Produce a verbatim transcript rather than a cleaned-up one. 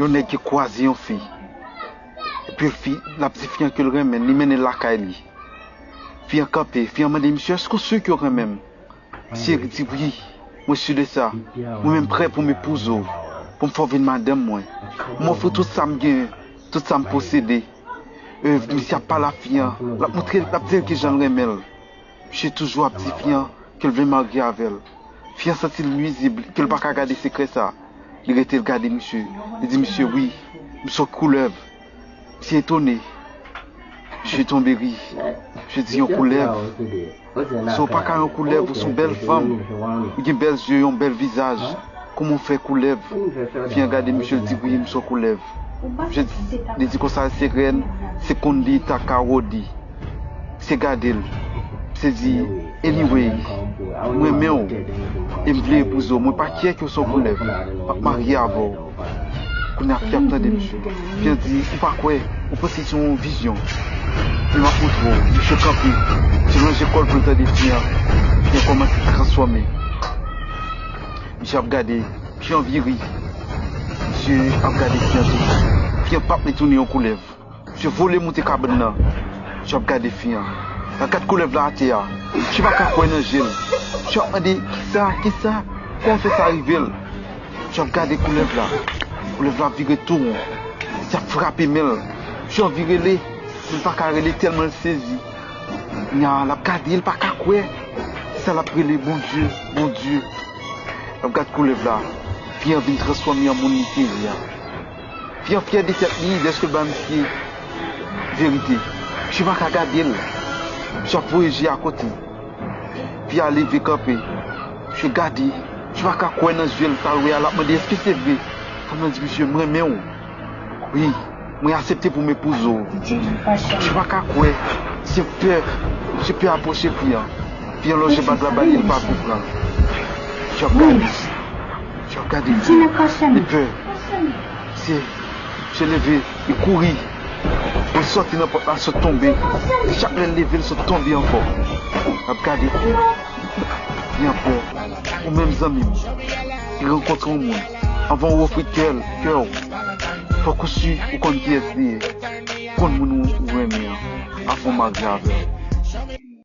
Yon nèg ki kwaze yon fi. Epi l fi, l ap di fi an ke l renmen l, li mennen l lakay li. Fi an kanpe, fi an mande misye, èske w si ke w renmen m? Misye di wi, mwen si de sa. Mwen menm prè pou m epouze w, pou m fè w vin madanm mwen. M ofri tout sa m genyen, tout sa m posede. E, misye ap pale a fi an, l ap montre, l ap di l kijan l renmen l. Misye toujou ap di fi an ke l vle marye avè l. Fi an santi l nwizib, ke l pa ka gade sekrè sa. Li rete l gade misye. Li di misye, wi, m se yon koulèv. Misye etone. Misye tonbe ri. Misye di yon koulèv. So w pa ka yon koulèv, ou se yon bèl fanm. Ou gen bèl zye, yon bèl vizaj. Kòman w fè koulèv? Fi an gade misye, l di wi, m se yon koulèv. Misye di, li di konsa se rèn, se konn li ta ka wòde. Se gade l. Se di, anyway, m renmen w. E m vle epouze w. Mwen pa kyè ke w se yon koulèv. M ap marye avè w. Kounye a fi ap tande misye. Fi an di, ou pa kwè, ou panse se yon vizyon. Li m ap montre w. Misye kanpe. Misye lonje kò l pou l tande fi an. Fi an kòmanse transfòme. Misye ap gade. Fi an vire. Misye ap gade fi an tou. Fi an p ap retounen yon koulèv. Misye vole moute kabann nan. Misye ap gade fi an. L ap gad koulèv la atè a. Misye pa ka kwè nan je l. Misye ap mande, kisa, kisa? Kòman fè sa rive l? Misye ap gade koulèv la. Koulèv la vire tou won. Misye ap frape men l. Misye anvi rele, men l pa ka rele tèlman l sezi. Nya, l ap gade, l pa ka kwè. Sa l ap rele, Bondye, Bondye. L ap gad koulèv la. Fi an vin transfòme an moun li te ye a. Fi an fyè de tèt li, dèske l ba misye verite. Misye pa ka gade l. Misye ap voye je akote. Fi a leve kanpe. Misye gade. Misye pa ka kwè nan je l sa l wè a, l ap mande, èske se vre? Fanm nan di misye, m renmen w. Wi, mwen aksepte pou m epouze w. Misye pa ka kwè. Misye pè. Misye pè apwoche fi an. Fi an lonje bag la ba li, li pa kou pran. Misye ap gade. Misye ap gade. Li pè. Misye, misye leve, li kouri. Pou l sòti nan pòt la, sot tonbe. Chak lè l leve, l sot tonbe ankò. L ap gade fi an. Fi an pè. Ou menm zanmi m, ki rankontre yon moun, anvan w ofri kè l, kè w, fòk ou si ou konn kiyès li ye. Konn moun ou, ou renmen an, avan w marye avè l.